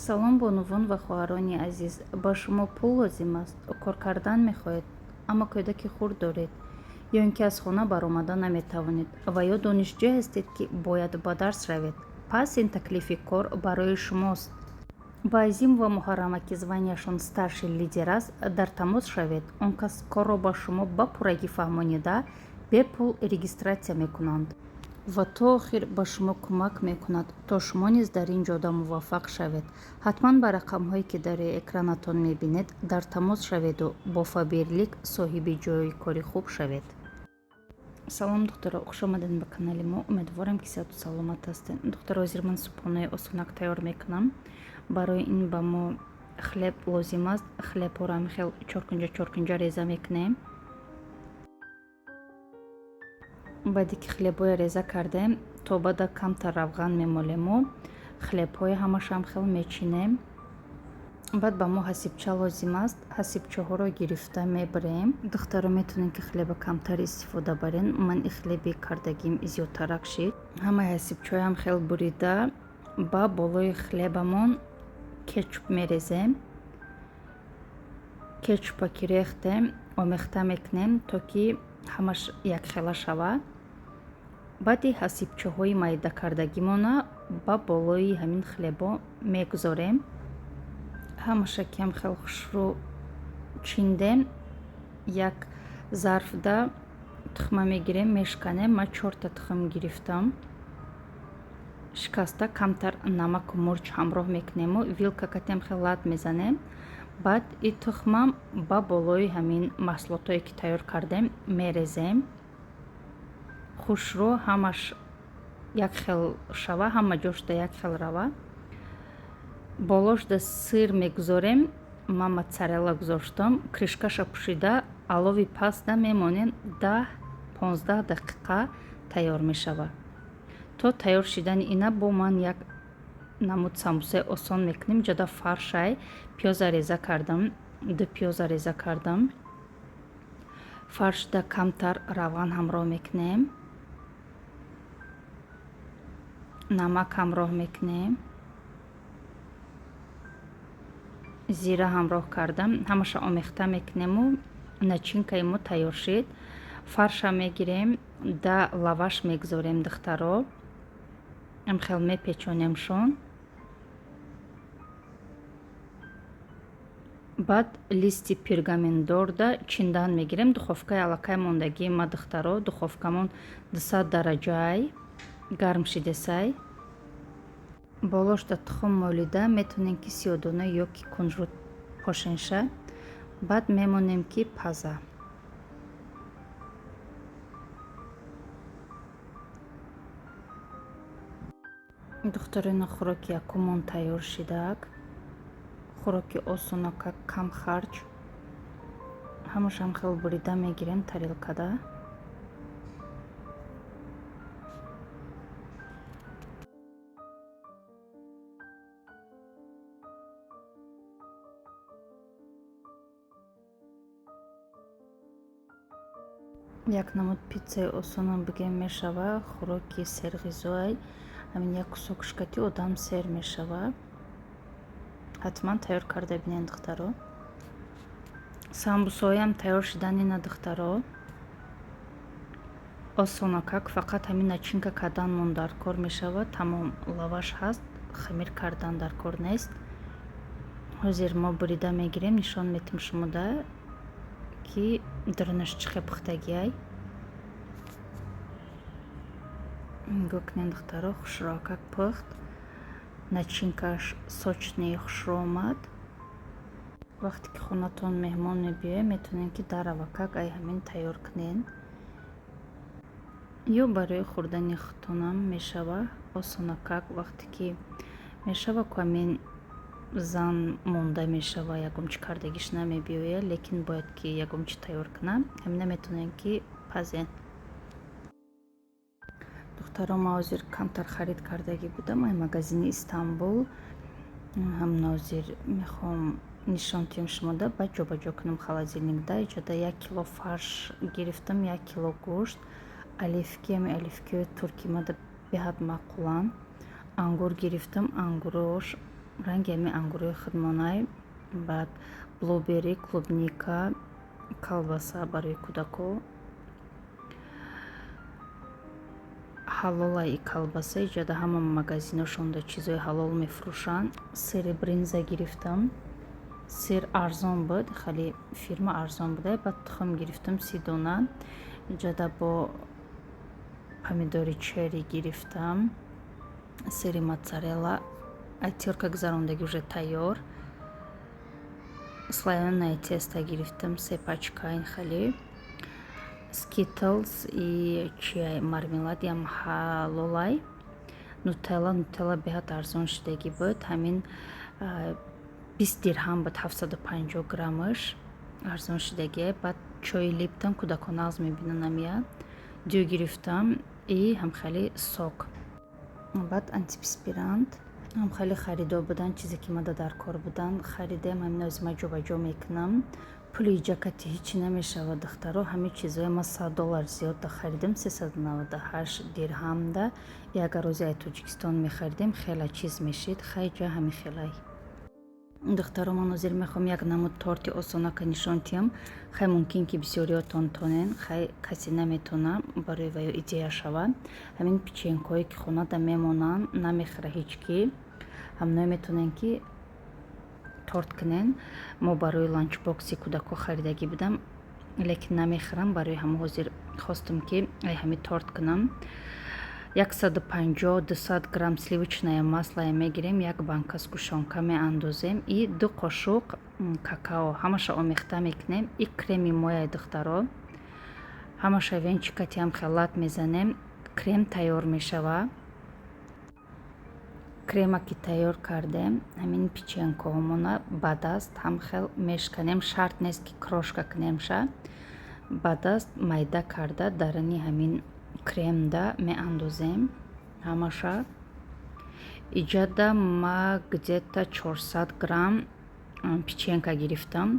Салом, бонувон ва хоҳарони азиз! Ба шумо пул лозим аст, кор кардан мехоҳед, аммо кӯдаки хурд доред ё ин ки аз хона баромада наметавонед ва ё донишҷӯ ҳастед, ки бояд ба дарс равед. Пас ин таклифи кор барои шумост. Ба Азимова Муҳаррама, ки званияшон старший лидер аст, дар тамос шавед. Он кас корро ба шумо ба пуррагӣ фаҳмонида, бепул регистратсия мекунанд ва то охир ба шумо кӯмак мекунад, то шумо низ дар ин ҷода муваффақ шавед. Ҳатман ба рақамҳое, ки дар рӯи экранатон мебинед, дар тамос шаведу бо Фаберлик соҳиби ҷойи кори хуб шавед. Салом, духтаро, хуш омадед ба канали мо. Умедворам, ки сиҳату саломат ҳастед. Духтаро, ҳозир ман субҳонаи осонак тайёр мекунам. Барои ин ба мо хлеб лозим аст. Хлебҳоро ҳамин хел чоркунҷа чоркунҷа реза мекунем. Баъде ки хлебҳоя реза кардем, тобада камтар равған мемолему хлебҳои ҳамашам хел мечинем. Баъд ба мо ҳасибча лозим аст. Ҳасибчаҳоро гирифта мебарем. Духтаро, метавонед, ки хлеба камтар истифода барен. Ман и хлеби кардагим зиёдтарак шид. Ҳамаи ҳасибчаҳоям хел бурида, ба болои хлебамон кетчуп мерезем. Кетчупа ки рехтем, омехта мекунем, то ки ҳамаш якхела шавад. Баъди ҳасибчаҳои майдакардагимона ба болои ҳамин хлебо мегузорем. Ҳамаша кам хел хушрӯ чиндем, як зарфда тухма мегирем, мешканем. Ман чорта тухм гирифтам. Шикаста, камтар намаку мурч ҳамроҳ мекунему вилка катем хел лат мезанем. Баъд и тухмам ба болои ҳамин маҳсулотое, ки тайёр кардем, мерезем. Хушрӯ ҳамаш як хел шава, ҳама ҷошда як хел рава. Болошда сыр мегузорем. Ман моцарелла гузоштам. Крышкаша пӯшида, алови пастда мемонем, 10-15 дақиқа тайёр мешавад. То тайёр шидани ина бо ман як намуд самбусаи осон мекунем. Ҷода фаршай, пиёза реза кардам, ду пиёза реза кардам. Фаршда камтар равған ҳамроҳ мекунем, намак ҳамроҳ мекунем, зира ҳамроҳ кардам. Ҳамаша омехта мекунему начинкаи мо тайёр шид. Фарша мегирем, да лаваш мегузорем. Духтаро, амхел мепечонемшон. Баъд листи пергаментдорда чиндан мегирем. Духовкаи аллакай мондагии ма, духтаро, духовкамон 200 дараҷаай гарм шидесай. Болошда тухм молида, метавонем, ки сиёдона ё ки кунжут пошенша. Баъд мемонем, ки паза. Духтаро, хӯроки якумон тайёр шидак. Хӯроки осонакак, кам харҷ. Ҳамашам хел бурида мегирем тарелкада. Як намуд питсаи осонам бигем мешава. Хӯроки серғизоай. Ҳамин як кусок шикати одам сер мешава. Ҳатман тайёр карда бинед, духтаро. Самбусоям тайёр шиданина, духтаро, осонакак. Фақат ҳамин начинка карданмон дар кор мешавад, тамом. Лаваш ҳаст, хамир кардан дар кор нест. Ҳозир мо бурида мегирем, нишон метем шумода, ки дарунаш чӣ хел пухтагиай. Нигоҳ кунед, духтаро, хушрӯакак пухт. Начинкаш сочный, хушрӯ омад. Вақте ки хонатон меҳмон мебиёяд, метавонед, ки даравакак ай ҳамин тайёр кунед ё барои хӯрдани худтонам мешава осонакак. Вақте ки мешава ку, ҳамин зан монда мешава, ягон чӣ кардагиш намебиёяд, лекин бояд ки ягон чӣ тайёр кунам, ҳамина метавонед, ки пазен. Духтаро, ман ҳозир камтар харид кардагӣ будам ай магазини Истанбул. Ҳамин ҳозир мехоҳам нишон диҳем шумода, баъд ҷобаҷо кунам холодильникда. Иҷода 1 кило фарш гирифтам, 1 кило гӯшт, оливки. Ҳами оливкиҳои турки мада беҳад маъқуланд. Ангур гирифтам, ангурош Ранги ҳамин ангурҳои худмонай. Баъд blueberry, клубника, колбаса барои кӯдако. Ҳалолай и колбаса, иҷода ҳама магазиношонда чизои ҳалол мефурӯшанд. Сири бринза гирифтам. Сир арзон буд, хеле фирма арзон буда. Баъд тухм гирифтам 30 дона. Иҷода бо помидори черри гирифтам. Сири моцарелла, ай тёрка гузарондагӣ, уже тайёр. Слоёное тесто гирифтам, се пачка ин хеле. Skittles и чиай, мармелад ям ҳалолай. Нутелла, нутелла беҳад арзон шудагӣ буд. Ҳамин 20 дирҳам буд, 750 граммаш, арзон шудагие. Баъд чои Липтон, кӯдакон нағз мебинанд амия. Дю гирифтам и ҳамхеле сок. Баъд антиперспирант. Ҳамхеле харидо буданд, чизе ки мада дар кор буданд, харидем. Ҳамин ози ма ҷобаҷо мекунам. Пули иҷакати ҳичи намешавад, духтаро. Ҳамин чизое ма 100 доллар зиёд харидем, 398 дирҳамда. И агар ози ай Тоҷикистон мехаридем, хела чиз мешид. Хайҷа ҳамин хелай. Духтаро, ман ҳозир мехоҳам як намуд торти осонака нишон диҳам. Хай, мумкин ки бисёриётон тонен, хай, касе наметона, барои ваё идея шавад. Ҳамин печенькое ки хонада мемонанд, намехӯра ҳеҷ кӣ, ҳаминое метавонем ки торт кунен. Мо барои ланчбокси кӯдако харидагӣ будам, лекин намехӯрам. Барои ҳама ҳозир хостам ки ай ҳами торт кунам. 150, 200 грамм сливочное масло мегирем, як банка сгущёнка меандозем и 2 қошуқ какао. Ҳамаша омехта мекунем. И креми мояй, духтаро, ҳамаша венчикатиам хелат мезанем, крем тайёр мешава. Крема ки тайёр кардем, ҳамин печенькаҳомона ба даст ҳамхел мешканем. Шарт нест ки крошка кунемша, ба даст майда карда даруни ҳамин кремда меандозем ҳамаша. Иҷада ма где-то 400 грамм печенька гирифтам.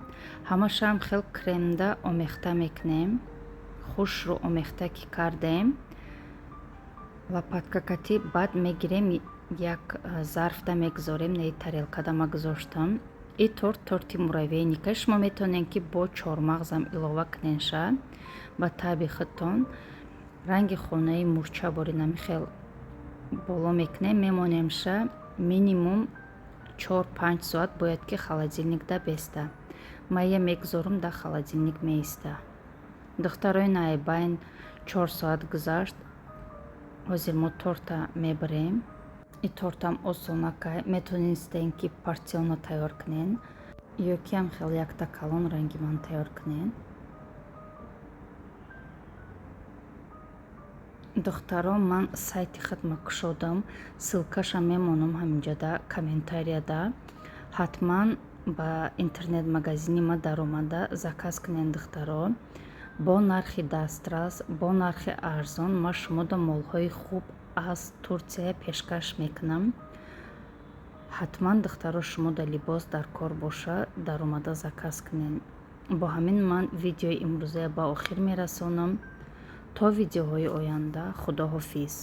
Ҳамашам хел кремда омехта мекунем. Хушрӯ омехта ки кардем, лопатка кати баъд мегирем, як зарфда мегузорем. Не, тарелкада ма гузоштам. И торт, торти муравейника. Шумо метавонед ки бо чормағзам илова куненша, ба таъби худтон. Ранги хонаи мурча борин ҳамин боло мекунем, мемонемша минимум 4-5 соат бояд ки холодильникда беста. Майя мегузорам, дар холодильник меиста. Духтарои, найбайн 4 соат гузашт. Ҳозир мо торта мебарем. И тортам осонакай, метавонистем ки порционно тайёр кунен ё ки ҳам хел якта калон ранги ман тайёр кунен. Духтаро, ман сайти худма кушодам, ссылкаша мемонам ҳаминҷода комментарияда. Ҳатман ба интернет-магазини ма даромада заказ кунен, духтаро. Бо нархи дастрас, бо нархи арзон ма шумода молҳои хуб аз Турсия пешкаш мекунам. Ҳатман, духтаро, шумода либос дар кор боша, даромада заказ кунен. Бо ҳамин ман видеои имрӯзая ба охир мерасонам. То видеоҳои оянда, худоҳофиз.